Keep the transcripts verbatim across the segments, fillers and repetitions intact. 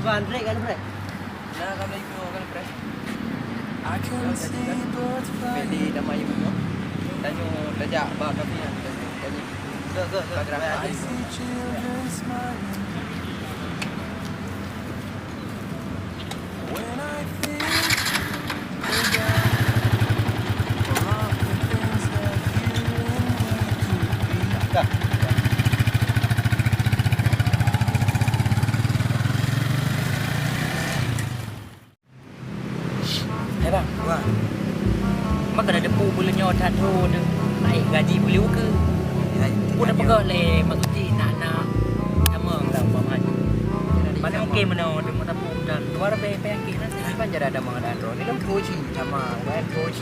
Iban, break kan, break? Nah, kami itu kan, break. Aku kan tadi kan, pilih nama ibu tu. Tanya, tajak ba kami yang tadi. Ke, ke, ke. Background. Hai bang. Wah. Maka dah depu buleuen nyoe that thon naik gaji buleuen ukeue. Hai. Pun dah peugah lé Mak Suci nak, nak tamong lam pamaji. Mana mungkin meunoe deungon tapong dan luar biasa penyakit lah. Kan jadi ada mengenai drone ni kan dua G sama, kan dua G.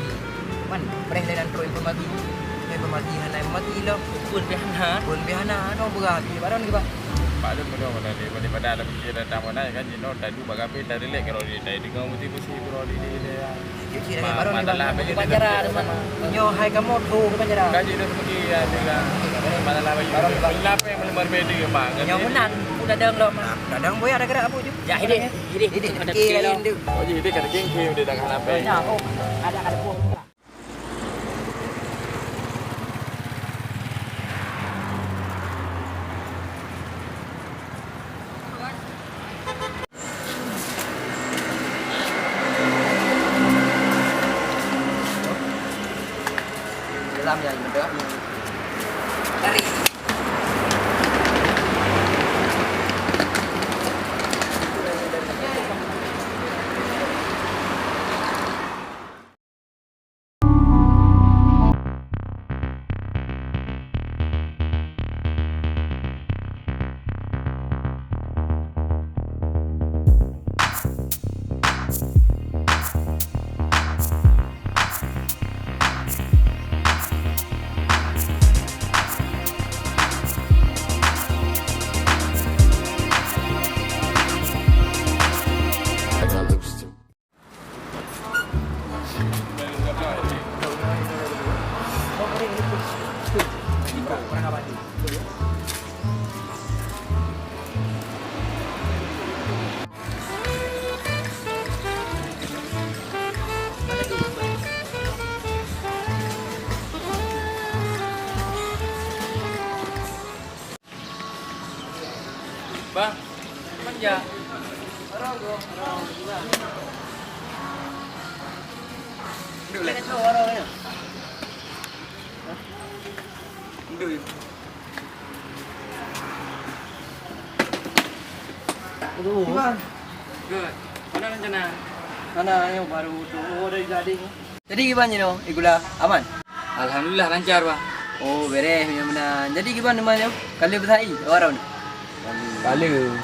Man, preh lé dan trok informasi. Informasi hana informasi lom. Pun pih hana. Pun pih hana, no beurah di barang ni, Bang. Pak tu mudah mana dia, daripada dalam dia datang mana kan, you know, tadi bagapi, tadi lek kalau dia tadi dengar mesti, mesti kalau dia, dia, dia. Cuci lagi barang ni, Bang. Masalah apa je. Penjara tu, Bang. Nyoh hai kamu tu ke penjara. Gaji dia pergi, ya, dia. Masalah apa je. Barang ni, Bang. Lapeh melemah beda, Bang. Nyoh menang, pun dadang lom. Nah, dadang boy ada gerak apa je. Ya, ini, ini. Ini, ini, ini. Oh, jadi dia kata geng, geng dia dah kalah, Bang. Nah, oh, ada, ada pun. Dalam ya, betul. Dari. Bang, manja. Duek lé. Duek. Aduh. Bang. Good. Mana rencana? Mana, ayo baru tu. Oh, dari gading. Jadi kiban nyoe, Igula, aman? Alhamdulillah, lancar, Bang. Oh, bereh, meunan. Jadi kiban teuma nyoe, ka lheueh beusai, awak rot? Ka lheueh.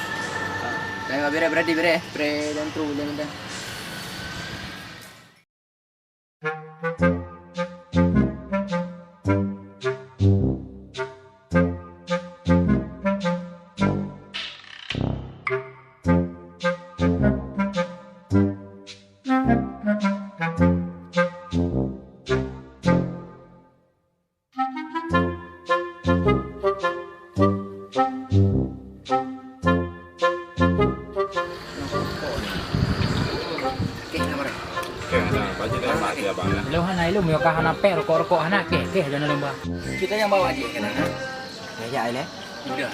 Dah bereh, berarti bereh. Bereh dan tu, jangan dah. Oke, sabar. Oke, nah, baju dah mak dia, Bang, ya. Lôn hana ilôn, meunyoe ka hana péng, rukok-rukok hana, keh, keh, jangan lupa. Kita yang bawa aja, kan, ha? Ya, ya, Aile. Udah.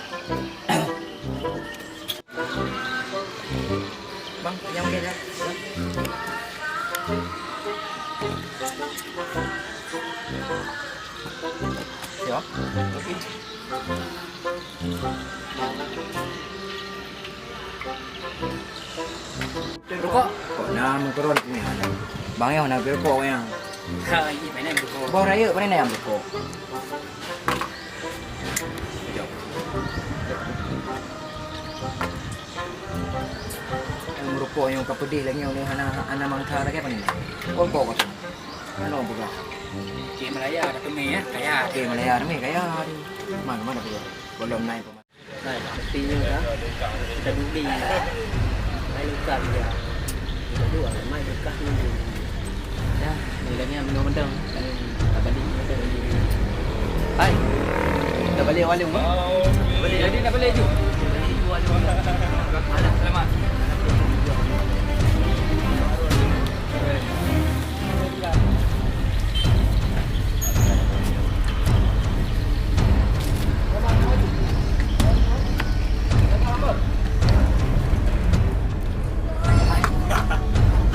Bang, yang beda. Ya. Rukok? Kok na meukeurot ni, anak? Bang, ya, na rukok, ya. Ha, ini mana rukok? Bang, raya, mana na rukok? Meurukok nyang ka peudeh lagèe nyoe hana, hana mangka lagèe apa ni? Kok, kok, kok. Hana peugah. Oke, Malaya ada teumé ya, kaya. Oke, Malaya ada teumé kaya. Mana, mana peugah? Belum naik. Hai, sepertinya dah kita duduk di lain urusan dia. Kita dua, mai berkah ni. Dah, nilainya minum mentang. Kami tak balik mentang. Hai, tak balik warung, ha? Balik, jadi nak balik tu. Balik tu warung. Alah, selamat.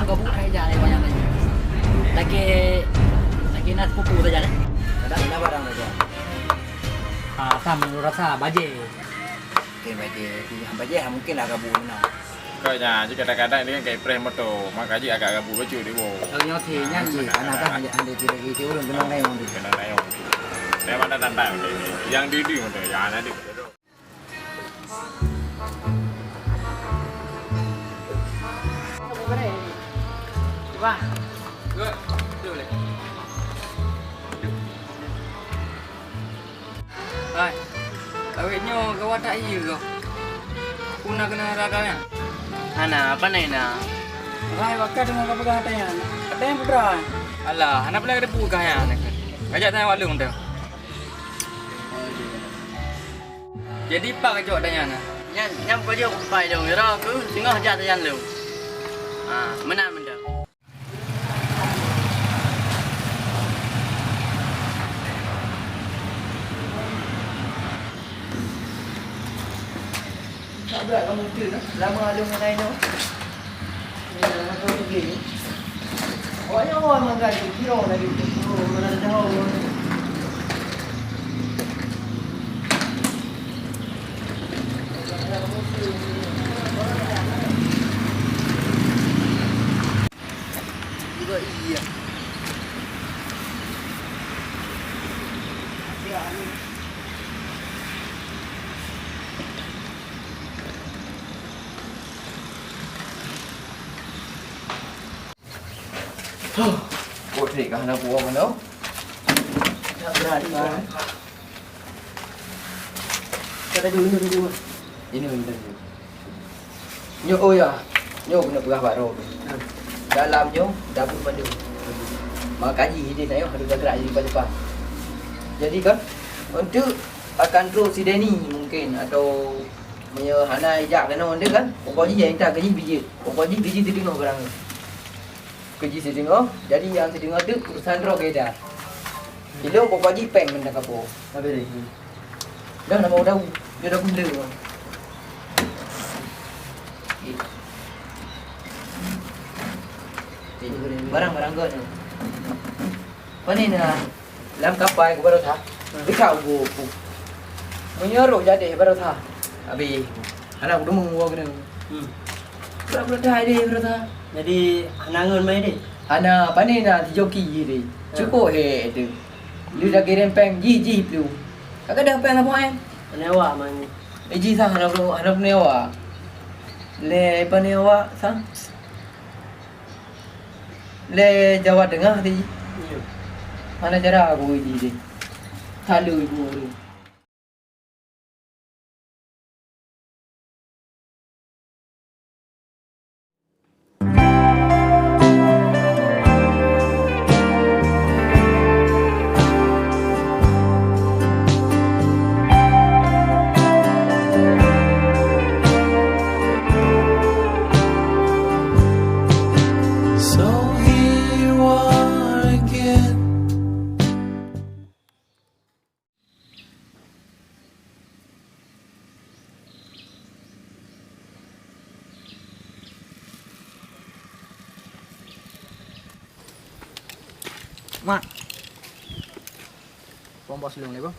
Aku buka saja ni banyak ni. Lagi, lagi nak sepupu saja ni. Ada, ada barang saja. Ah, sama rasa baje. Oke, baje. Baje mungkin lah gabung menang. Kok nyan, jih kadang-kadang dia kan kayak preh moto, maka jih agak gabu bacut dia, boh. Kalau nyoe sih, nyan sih, anak kan hanya, hanya tidak gitu, urang kenal lain tu. Kenal lain tu. Saya mana tantang ni. Yang didi moto, yang ada. Wah. Good. Betul boleh. Hai, awet nyoe gawat that ie goh. Peue na keuneuk rara nyan? Hana, apa na ina? Hai, baka deungoe ka peugah watèe nyan. Watèe nyan peue? Alah, hana peue lagèe teupeugah nyan. Kajak tanyong bak lôn teuh. Jadi, pat kajak watèe nyan? Nyan, nyan bukan jeuet kupai lôn. Uroe keuh singoh jak sajan lôn. Ha, meunan mantong. Tak berat kamu tu, lama alun ngai tu. Ni dalam kau tu gini. Awak nyawa mangan tu, kira lagi tu. Oh, mana dah tahu. Juga iya. Huh. Kok trik kah anak buah mana? Tak berani, kan? Kata dulu, dulu. Ini, ini, ini. Nyoe, oh ya, nyoe keuneuk peugah bak droe. Dalam nyoe dapur bandum. Maka jih idéh nyoe harôh gerak-gerak jih cepat-cepat. Jadi kan, Untuk akan trok si Deni mungkin atau meunyoe hana ijak keunoe deh kan, pokok jih nyang intat keu jih bijit. Pokok jih keu jih teudeungoe barang nyoe. Keu jih teudeungoe, jadi nyang teudeungoe tu urusan droe geda. Ilong pokok jih péng mantong kapo. Habis deh. Dah nama udah, dia dah gula. Barang-barang kau ni. Kau ni nak Lam kapai ku baroe that. Dekat ubu ku. Meunyoe roh jadi baroe that. Habis. Hana ku deungoe woe keunoe. Hmm. Pura-pura that deh baroe that. Jadi hana ngon mai deh. Hana, pane na tijoki deh. Ha. Cukup he tu. Lu dah kirim peng jih jih pelu. Agak dah peng apa eh? Hana awak mai. Eh jih sah hana pelu, hana pelu awak. Le pane awak sah. Lé Jawa Tengah ti. Iya. Hana cara aku uji deh. Salu ibu tu. So here you are again. Mak. Pom bos lung ni, Bang.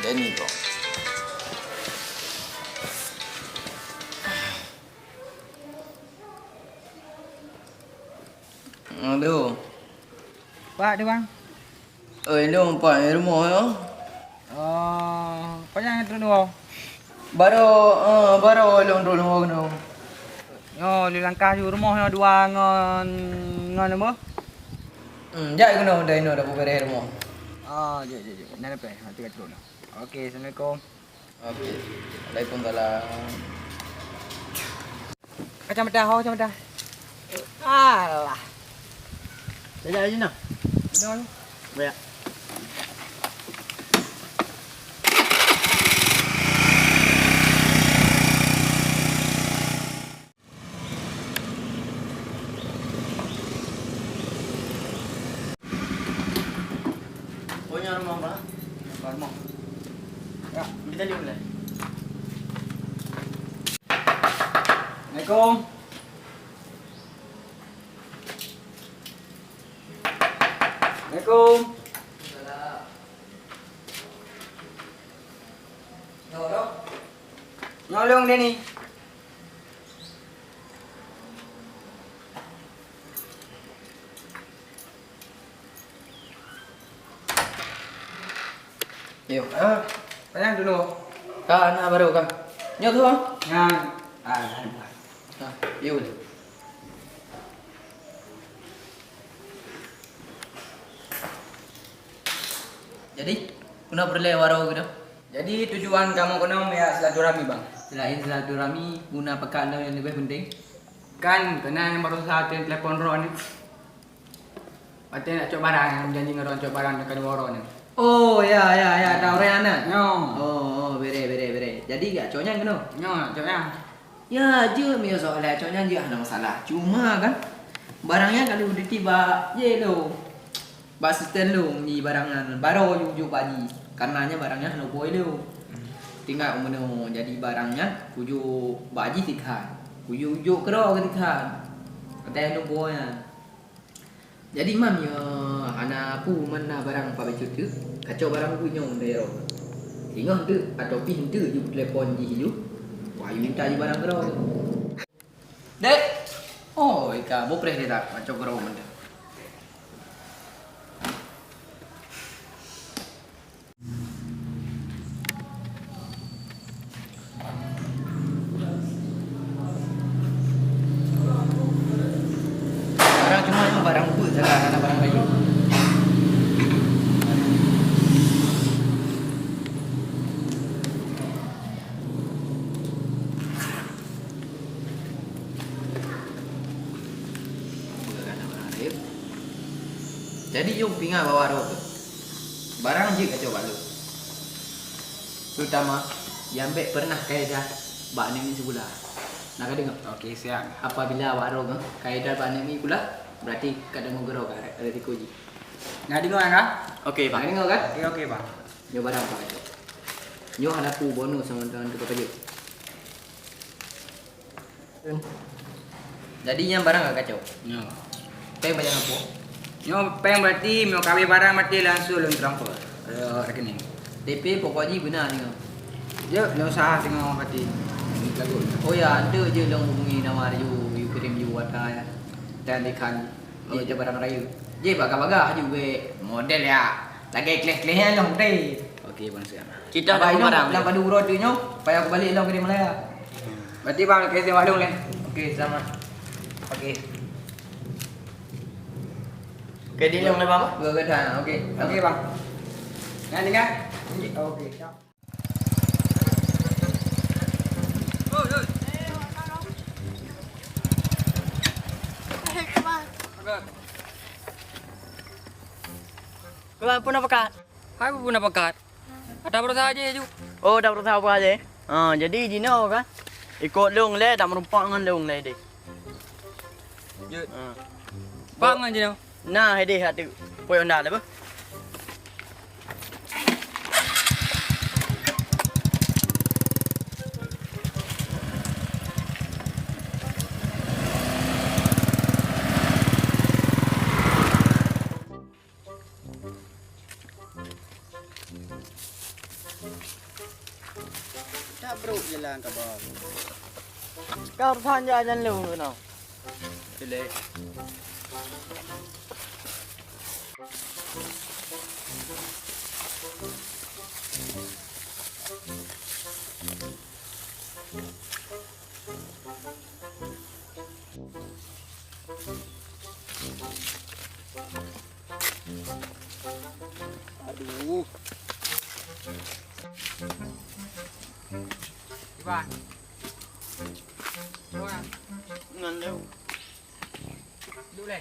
Deni kong. Aduh. Pak tu, Bang. Oi, lôn pat rumoh nyoe. Oh, panyang trok dua. Baroe, eh, baroe lôn trok dua keunoe. Nyoe, lôn langkah ju rumoh nyoe dua ngon, ngon apa? Hmm, jak keunoe dari nyoe dah beres rumoh. Oh, jek, jek, jek. Nah, lepas. Ha, tiga trok dah. Okey, assalamualaikum. Oke. Waalaikumsalam. Kacamata, ho kacamata. Alah. Saya nak aja nah. Benar. Banyak. Oh, nyoe rumoh, Pak? Nyoe rumoh. Ya, kita lihat mulai. Assalamualaikum. Assalamualaikum. Nyoe, nyoe lôn Deni. Yo. Ah, payah dulu. Ka na baru ka. Nyoe tu, ah? Nyan. Ah, nyan. Ah, yo. Jadi, keunoe peureulée waroe geudoe? Jadi, tujuan kamoe keunoe meuyak silaturahmi, Bang. Selain silaturahmi, guna peugah lom nyang leubeh penting? Kan, keunan nyang baroesa telepon droeneuh. Watée nak cok barang, nyang janji ngon droeneuh cok barang dekat waroe nyoe. Oh, ya, ya, ya, tahu orang anak. Nyoe. Oh, oh, bere, bere, bere. Jadi, gak cok nyan keunoe? Nyoe, nak cok nyan. Ya, jeuet meunyoe soe lé cok nyan jeuet hana masalah. Cuma kan, barang nyan ka lheueh ditiba jih lom. Bak sisten lom di barang nyan, baroe ujuk bak jih. Karena nyan barang nyan hana boh lom. Tinggai u meunoe, jadi barang nyan kujok bak jih sikhan. Kujok-jok keudroe keu sikhan. Watée lom boh nyan. Jadi, mam nyoe hana peue man na barang Pak Bacut teuk, kacok barang buet nyoe dari droe. Singoh teuk atau pih teuk ju telepon jih ju, wah, ju minta jih barang keudroe. Dek! Oh, ika, boh preh dek tak, kacok keudroe man teuk. Barang cuma nyoe barang buet sagai, hana barang laén. Jadi, yue pinga bak Wak Ro tu. Barang jeuet kacok bak lôn. Terutama nyang bèk pernah kaedah bak aneuk miet sikula. Na kadeungö? Oke, siap. Apabila Wak Ro ngon kaedah bak aneuk miet sikula, berarti ka deungö keudroe ka resiko jih. Na deungö kan? Oke, Bang. Na deungö kan? Oke, oke, Bang. Nyoe barang Bang kacok. Nyoe hana peue bonus sama dengan tukang pajoh. Jadi nyan barang ka kacok. Nyoe. Péng pajan gampông? Nyoe péng berarti meunyoe ka abéh barang berarti langsung lôn transfer ke rekening. D P pokok jih beuna singoh. Jeuet, lôn usaha singoh berarti. Lagu. Oh ya, enteuk jeuet lôn hubungi nama yue, yue kirém yue ata ya. Dan ikan. Oh, jeuet barang rayeuk. Jih bagah-bagah aju bèk. Model ya. Lagèe kleh-kleh nyan lôn teh. Oke, Bang, siap. Kita dapat barang. Lam padu uroe tu nyoe, payah kubalek lom keu di Malaya. Berarti Bang, oke, siap lôn leh. Oke, selamat. Oke. Oke, di lôn leh, Bang. Dua gadang, oke. Oke, Bang. Nyan dengar? Oke, siap. Keuh, peue na pakat? Hai, peue na pakat? Ata berusaha aja ju. Oh, ata berusaha apa aja? Ha, jadi jinoe kan. Ikot lôn lé, dak meureumpok ngon lôn lé deh. Jeuet. Ha. Pang ngon jinoe. Na, hai deh, atu. Poi onda lé, beuh. Tabrok jalan ka bang. Kau urusan jalan lu kena. Boleh. Aduh. Iban. Iban. Ngon lé. Duek lé.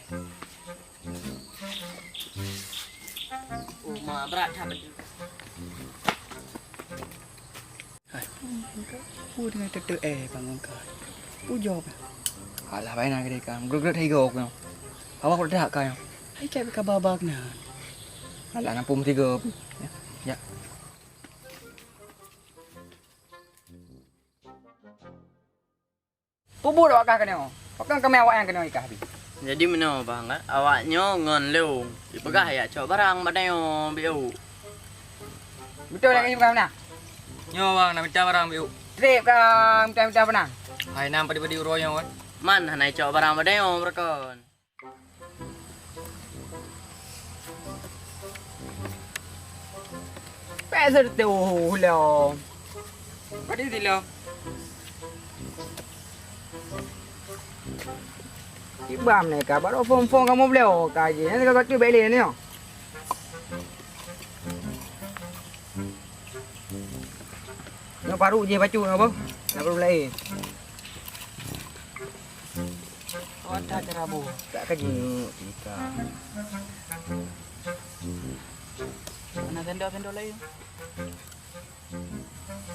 Oh, ma, brat that. Hai, peue teungoh teuteu eh bangon kah? Peue job? Alah, bai na keudeh kah. Meugreuet-greuet hai gob nyoe. Awak udah kah nyoe? Hai, cak kaba-ba keunan. Alah, na peue meusigoe. Ya. Ya. Peubuet awak kah keunoe? Pakon kamoe awak nyang keunoe ikah pih? Jadi meunoe, Bang, kan? Awak nyoe ngon lôn. Ipeugah jak cok barang bak tanyoe, bieu. Beutôi lagèe nyoe, Bang, na? Nyoe, Bang, na mita barang, bieu. Trép ka mita-mita peunang? Hai, na padi-padi uroe nyoe, kan? Man hana cok barang bak tanyoe, beureukon. Pèk seuteuh lom. Padi silom. Ibam nyoe ka baru phon-phon kamoe bloe ka jih. Nyan ka katu bèk lé nyoe. Nyoe paru jih bacut nyoe, boh. Na paru laén. Awak that cara boh. Tak ka jinguk cerita. Mana sendok-sendok laén?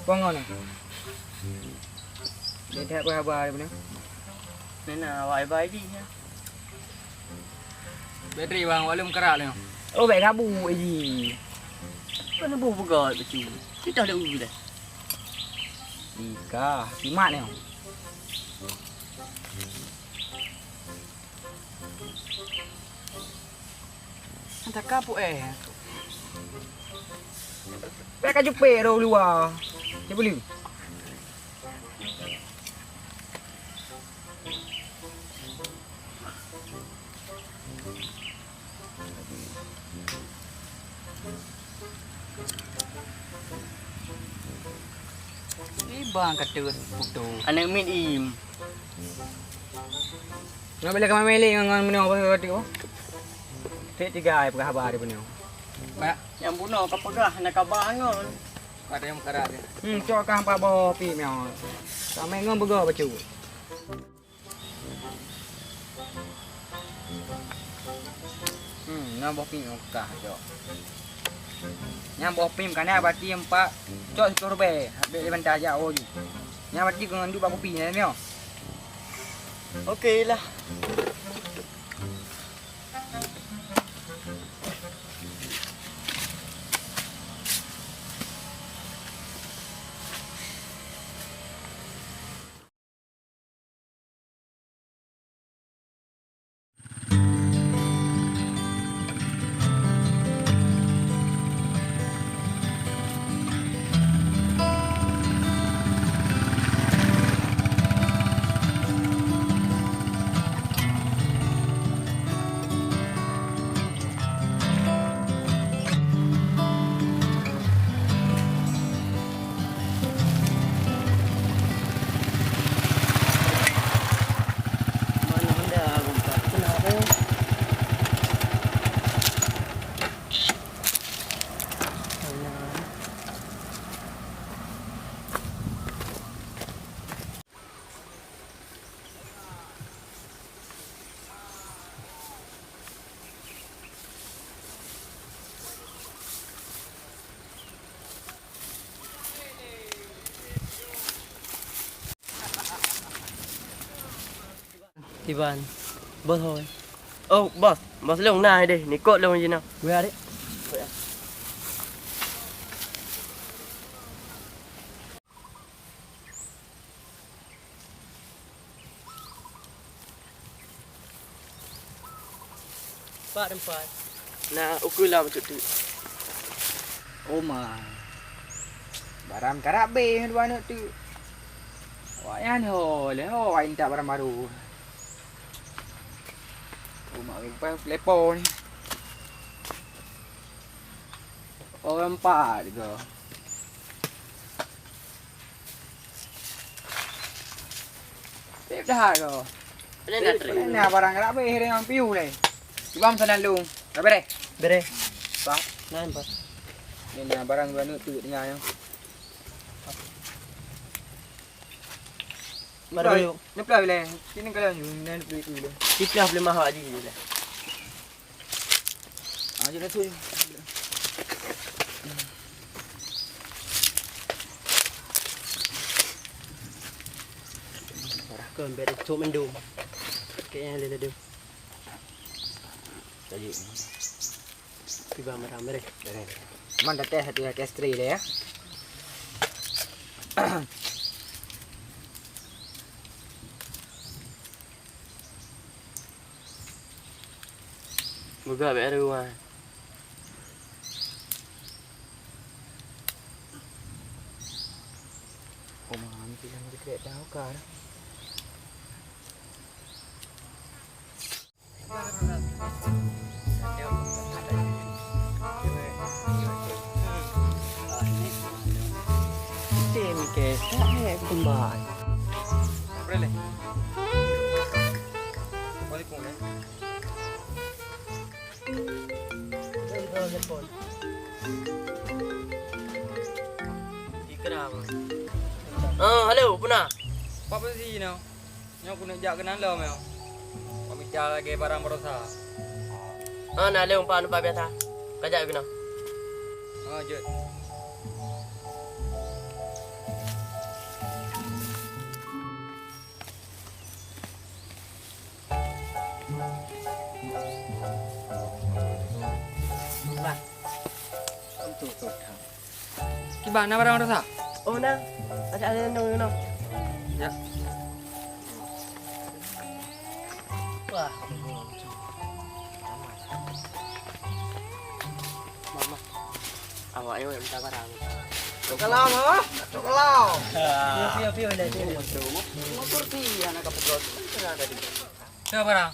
Pongon ni. Dia dah berhaba ni. Nena awak ibai jih nyan. Bateri bang, awak lôn meukarak lé. Oh, bèk gabu jih. Kan bu peugah bacut. Kita dah u dah. Ika, simak ni. Hantar kapok eh. Bèk ka jupek rôh luwa. Cek beli. Ibang kata putus. Aneuk miet im. Nyoe bila ka mamèh lé ngon, ngon meunoe apa kata oh. Cek tiga ai peugah haba di meunoe. Ba, nyang bunoe ka peugah hana kaba ngon. Ada nyang meukarat dia. Hmm, cok kah empat boh pi meunoe. Sampai ngon beugoe bacut. Hmm, Nyoe boh pim nyang kah, cok. Nyan boh pim kana bati empat, cok, siploh ribèe, habéh lé banta jak woe ju. Nyan bati keu ngon duek bak kupi nyan nyoe. Oke lah. Iban, bos hôi. Oh, bos. Bos lôn na deh, nikot lôn jinoe. Weh, adik. Pat teumpat. Na ukeue lam teuk-teuk. Oh ma. Barang karab beh dua aneuk teuk. Wak nyan ho lé ho wak intat barang baru. Oh ma, lepo ni. Oh, empat go. Pep dah ko. Ada nak teri? Nah, barang rak beh dengan piu leh. Cuba masa lalu. Dah bereh? Bereh. Pak. Nah, Pak. Ni nah barang dua aneuk teuk tinggal nyoe. Mana dulu? Ni pelah leh. Sini kalau ni, ni pelah tu leh. Siplah boleh mahal aja je lah. Ah, jom masuk je. Kon bèk cok mendung. Kayaknya ada ladu. Tadi. Tiba marah mereh. Mana teh hati hati istri dia ya. Moga bèk ruah. Oma, mungkin yang dikira tahu kan. Tem ke, tak ada kembali. Boleh. Boleh pun, eh? Ikram. Ah, halo, peue na? Apa sih, no? Nyoe keuneuk jak keunan lom nyoe. Pamita lagèe barang baroesa. Ah, na lé umpan lupa biasa. Ka jak keunoe. Ah, jeuet. Bah. Untuk, untuk. Kiban na barang baroesa? Oh, na. Ada, ada, no, no. Ya. Wah. Mama. Awak yang minta barang. Cok kalau, ha? Cok kalau. Piu, piu, piu, dah, piu. Motor pi anak kapal. Ada di. Ada barang.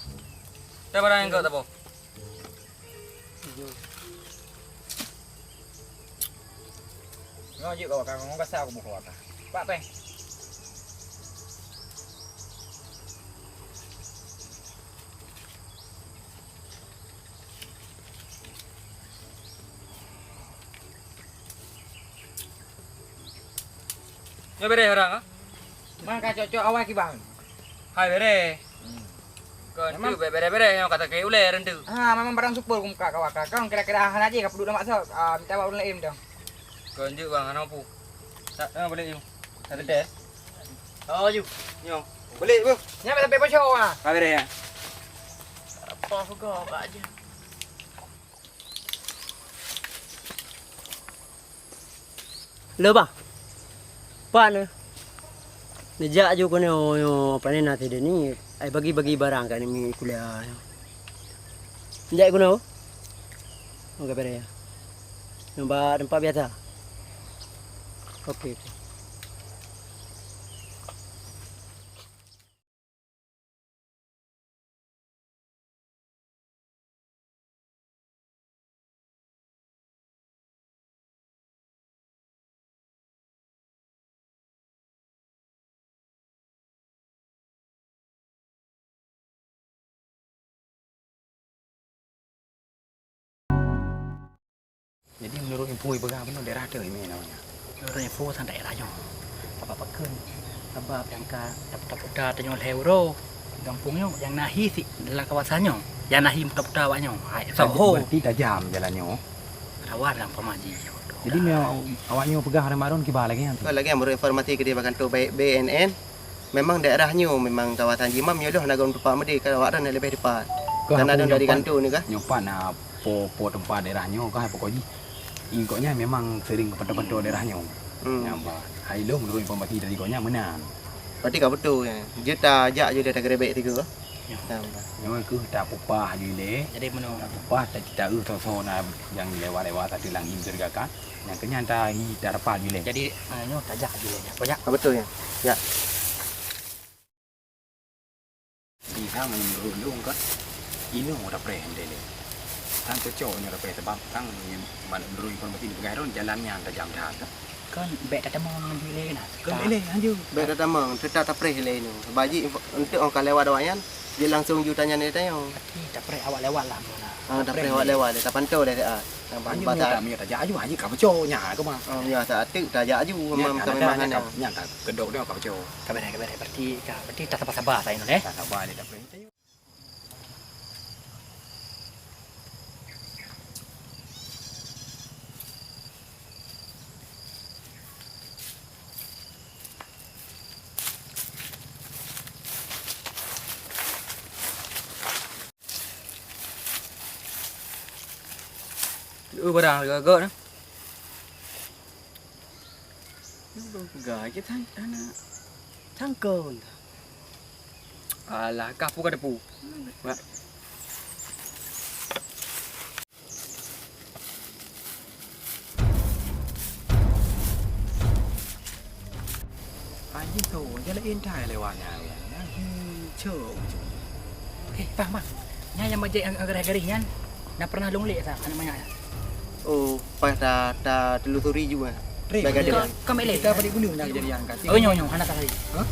Ada barang yang kau tak apa. Nyoe jeuet kawak ka ngon gasa kuboh kawak ka. Pak teh. Nyoe bereh orang ah. Man ka cok-cok awai kibang. Hai bereh. Hmm. Kon tu bere-bere nyoe kata ke ulèe rentu. Ha, memang barang super kum ka kawa ka. Kong kira-kira hana je ka peuduek lam maksud. Ah, minta awak ureueng laén dong. Kon jeuet bang, hana mampu. Tak, ha, boleh yuk. Satu teh. Oh, yuk. Nyoe. Boleh, Bu. Nyan sampai bocor ah. Ha, bere ya. Apa suka Pak je. Halo, Bang. Pat neuh? Neujak ju keunoe, nyoe, pane na sideh ni, ai bagi-bagi barang keu aneuk miet kuliah nyoe. Neujak keunoe? Oke, bere ya. Nyoe bak teumpat biasa. Oke, oke. Jadi, menurut info ipeugah bunoe daerah teuh, Imé, namanya? Menurut info sang daerah nyoe. Sabab pakon? Sabab nyang ka taputa-puta tanyoe lhèe uroe gampông nyoe, nyang na hi sit dalam kawasan nyoe, nyang na hi puta-puta awak nyoe. Hai, Soho. Berarti tajam jalan nyoe. Rawan lam pamaji. Jadi, memang awak nyoe peugah Ramadan kiban lagèe nyan tu? Lagèe nyan, menurut informasi keudéh bak kantô B N N, memang daerah nyoe memang kawasan jih, mam nyoe lheueh hana gohlom teumpat meudeh, ka awak nyan leubeh teumpat. Kah, karena apui dari nyoe pat, kantô ni kah? Nyoe pat na po, po teumpat daerah nyoe kah, pokok jih. Ingkok nyan memang sering ke pantau-pantau daerah nyoe. Hmm. Nyan bah. Hai lôn menurut informasi dari kok nyan meunan. Berarti ka beutôi, ya. Jeuet tajak ju lé tagerebek sigoe. Ya. Nyan bah. Nyoe keuh tapupah ju lé. Jadi meunoe. Tapupah, ta-, taeu soe-soe na nyang lewat-lewat, ateueh langgi mencurigakan. Nyang keu nyan tahi tarapal ju lé. Jadi, ah, nyoe tajak ju lé, ya. Ka beutôi, ya. Ya. Di sang menurut lôn kan, inoe tapreh hindai lé. Sang cocok nyoe tapreh sebab sang menurut informasi di peugah lôn, jalan nyan tajam that kan. Kan bèk tatamong ngon ju lé keunan. Kan bèk lé, laju. Bèk tatamong, teutap tapreh lé inoe. Bak jih info-, enteuk ong ka lewat awak nyan, jeuet langsung ju tanya lé tanyoe. Tapi tapreh awak lewat lah, meunan. Ah, tapreh awak lewat lé, tapantau lé, ah. Nyan ban-, anjing bata. Meunyoe tajak aju, anjing ka peucok nyan, keu ma? Oh, ya, saat tu tajak aju, nyan, memang ka, kami nyan, makan nyan, nyan. Nyan ka, keudok dia ka peucok. Ka beureh, ka beureh. Berarti ka, berarti tasaba-saba sa inoe, eh? Tasaba lé, tapreh. Lu barang harga gok nah. Lu peugah je tan-, hana sangkon. Alah, kah pu ka teupeu. Mak. Anjing tu, jalan intai lewat nyan. Nyan hi cok ujung. Eh, bang, bang. Nyan nyang bajèe nyang garéh-garéh nyan, na pernah lôn lé sa aneuk manyak nyan? Oh, pas ta, ta telusuri ju, eh. Trip, baik ada. Ka, ka mek lé. Kita balik gunung nak jadi angkat. Oh, nyoe, nyoe, hana salah. Hah?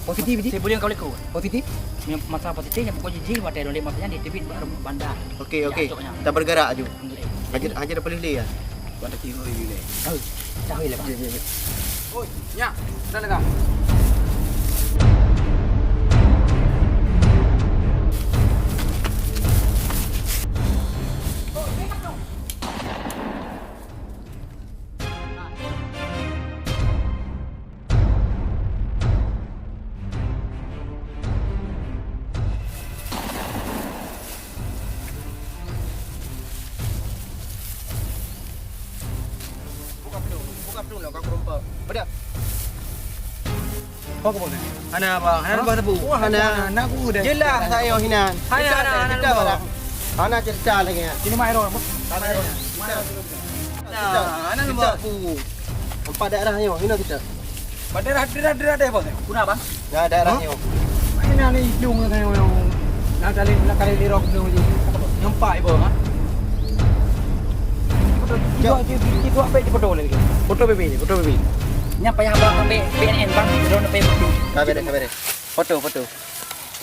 Positif, ji? Saya boleh kau leko. Positif? Yang masalah positif, yang pokok jiji, watèe lôn lé masa nyan di tebit baru bandar. Okey, okey. Cocok nyan. Kita bergerak aju. Haji, Haji dah boleh lé ya? Buat dah kira lé. Oh, dah lé, Bang. Ya, ya, ya. Oi, nyak, dah dengar. Buka pintu, buka pintu lah, kau kerompok. Pada. Kau ke mana? Hana, bang. Hana, hah? Bang, tebu. Wah, hana. Hana, aku dah. Jelas saya hinan. Hana, hana, hana, hana, bang. Hana cerita lagi, ya. Sini, Mai Ron, bang. Mai Ron. Mai Ron. Nah, hana, bang. Empat daerah nyoe, hina kita. Bak daerah, daerah, daerah, daerah, bang. Kuna, bang? Nah, daerah nyoe. Hah? Ini ni hidung saya, yang nak kali, nak kali lirok tu je. Nyampak ibu, ha? Foto, tiga, tiga, tiga, apa di foto ni? Foto baby ni, foto baby. Nyampak ya, bang, ambil B N N, bang. Drone apa yang foto? Sabar, sabar. Foto, foto.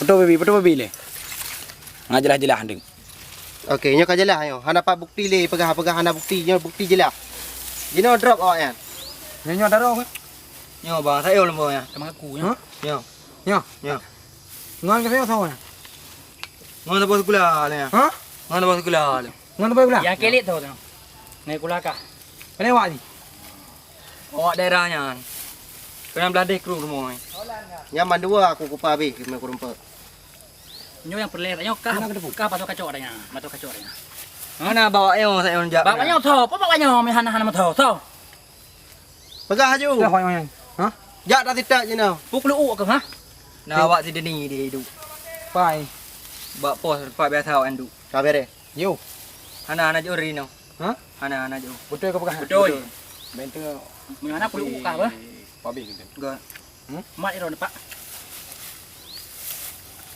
Foto baby, foto baby ni. Nah, jelas-jelas, Anding. Okey, nyoe ka jeulaih nyoe. Hana pat bukti lé, peugah-peugah hana bukti. Nyoe bukti jeulaih. Jinoe drop awak nyan. Nyoe, nyoe darah, kan? Nyoe, bang, saya lom, bang, ya. Teuma aku, ya. Hah? Nyoe. Nyoe. Nyoe. Ngon ke saya sama, ya? Ngon saboh sikula lé nyan. Hah? Ngon saboh sikula lé. Ngon saboh sikula? Nyang kelek tho tu. Ngon sikula kah? Pane awak nyan? Awak daerah nyan. Keunan blah deh kru rumoh nyan. Nyan mandua aku kupa abéh keu meukurumpok. Nyoe nyang peureulèe nyoe kah, kah pasoe kacok dah nyan, pasoe kacok dah nyan. Hana bawa nyoe, saya jak. Bawa nyoe tho, apa bawa nyoe, hana, hana meuthô, tho. Peugah laju. Peugah awak nyan. Hah? Jak dak sitak jinoe. Pukul uek keuh, ha? Nah, awak si Deni di hidup. Pai. Bak pos tempat biasa awak nyan duek. Ka beres. Yo. Hana, hana jeuet ri nyoe. Hah? Hana, hana jeuet. Beutôi kau peugah? Beutôi. Beutôi. Meunyoe hana pukul uek kah, bah? Pabeh gitu. Enggak. Hmm? Mat iro, Pak.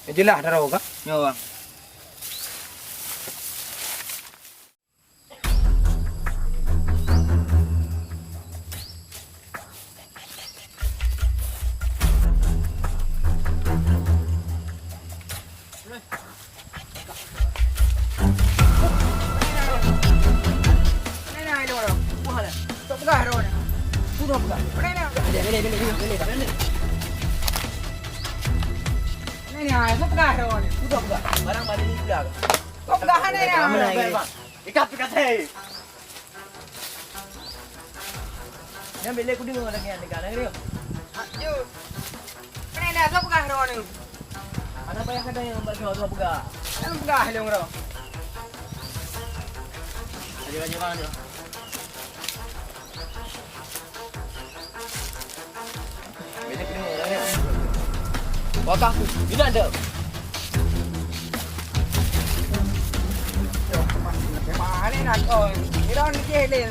Ya, jelas dah tahu kah? Nyoe, Bang. Barang balik ni pula. Kau peugah hana ya? Ikat tu kasih. Nyan bilek kudeungoe lagèe nyan, deungoe lagèe nyoe. Ayo. Kena dah, kau peugah droe ni. Ada payah kata yang buat kau, kau peugah. Kau peugah lé droe. Ayo, ayo, ayo. Wakah aku, bila ada? Mana nak kau? Kira ni je, Lin.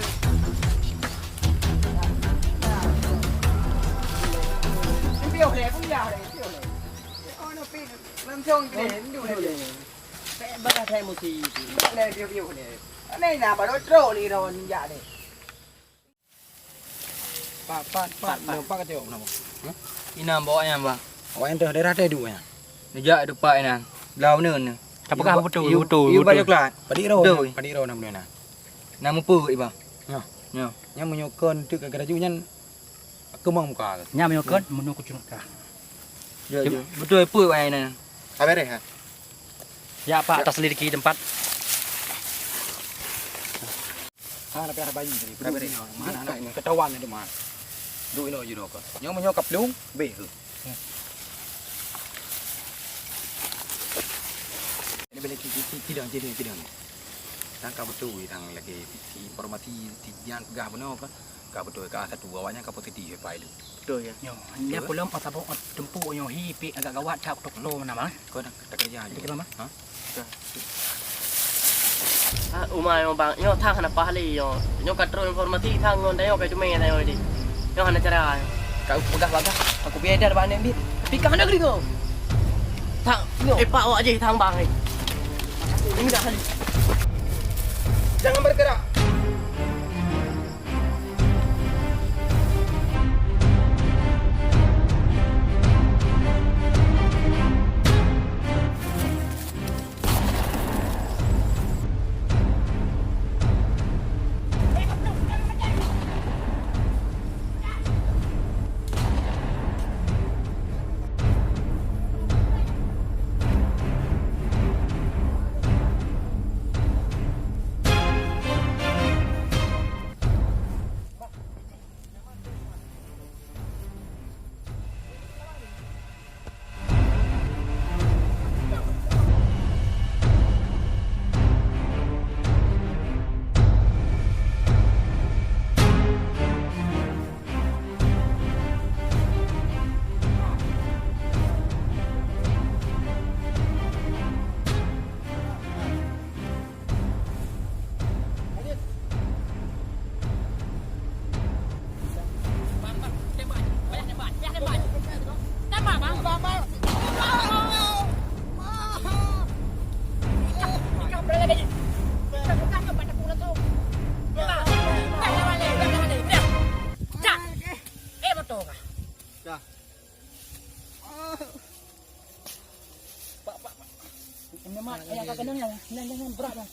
Piôh lé, piôh lé, piôh lé. Oh, no, pi-, langsung ke dia, hindu lé. Saya bakal saya emosi. Piôh lé, piôh, piôh lé. Mana nak baru trok ni, dah ninjak ni. Pat, pat, pat, pat, pat. Pat ka tengok nama? Hah? Inan bawa nyan, Bang. Awak nyan teuh daerah teuh duek nyan. Neujak dupat inan. Blah uneun. Tapi kah beutôi, beutôi, beutôi. Padit roh, padit roh nama nyan. Nama peue, Bang? Nyoh. Nyoh. Nyan meunyoe kon teuk ka geuraju nyan keumang muka. Nyan meunyoe kon, meunyoe kucurut kah. Ya, ya. Beutôi peue, Bang, inan? Ka beres, ha? Ya, Pak, ya. Taselidiki tempat. Ha, nak payah bayi tadi. Mana, mana, mana? Ketahuan itu, mah. Duek inoe jinoe ka. Nyoe meunyoe ka plueng, beh tu. Ini boleh ki-, ki-, ki-, kidang, kidang, kidang. Tang ka beutôi, tang lagi si informasi, si Jan peugah bunoe ka. Ka beutôi, ka satu awaknyan ka positif, Pak Ilu. Beutôi, ya. Nyoe, nyan pulom asabok teumpu nyoe hi pih agak gawat that dokto mana, Bang? Kau dah, dah kerja aja. Kerja, Bang? Ha? Ah, umai, Bang. Nyoe thang hana paih lé, nyoe. Nyoe ka trok informasi thang ngon dayo ka jumé dayo di. Nyoe hana cara. Kau peugah bagah, aku biar dah bak aneuk miet. Tapi ka hana geudeungoe. Thang, nyoe. Eh, pak awak jih thang bang ni. Ini dah kali. Jangan bergerak. Pak, pak, pak. Ini, Mak, yang kat kanan yang, yang, yang, yang berat, Bang.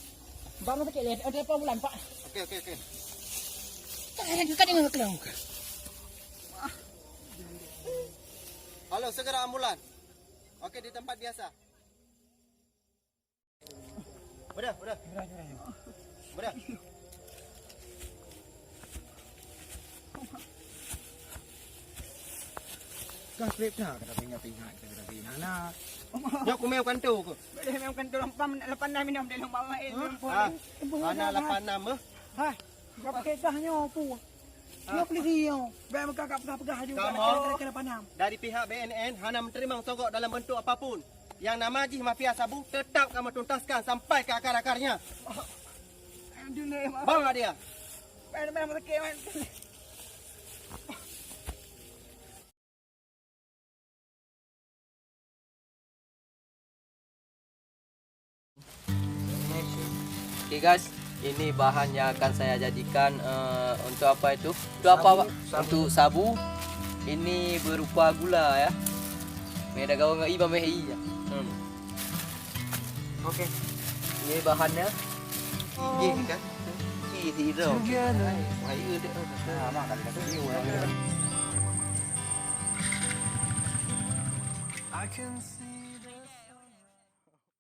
Bang, sakit, leh. Ada apa bulan, Pak? Oke, oke, oke. Tak ada yang dekat dengan aku. Halo, segera ambulan. Oke, di tempat biasa. Udah, udah. Udah. Ka trép that ka tapeuingat-ingat, ka tapeuingat. Nyoe kumé kanto ku. Boleh memang kanto lapan, lapan enam minum dalam bawah, eh, lapan. Ah, mana lapan enam, eh? Hai, ka pakai dah nyoe, pu. Ah. Nyoe polisi nyoe. Baik meuka ka peugah-peugah juga, kamoe kira-kira lapan enam. Dari pihak B N N hana meuteurimong sogok dalam bentuk apapun. Yang nama jih mafia sabu tetap kamoe tuntaskan sampai ke akar-akarnya. Alhamdulillah, Mak. Bang dia. Main, main, main, main. Oke guys, ini bahan yang akan saya jadikan, eh, untuk apa itu? Untuk apa, Pak? Sabu. Untuk sabu. Ini berupa gula ya. Meh dah gawa ngai ba meh i ya. Hmm. Oke. Ini bahannya. Ini kan. Ini tidak. Wah, iya, dia. Nah, mak kali kata dia. I can see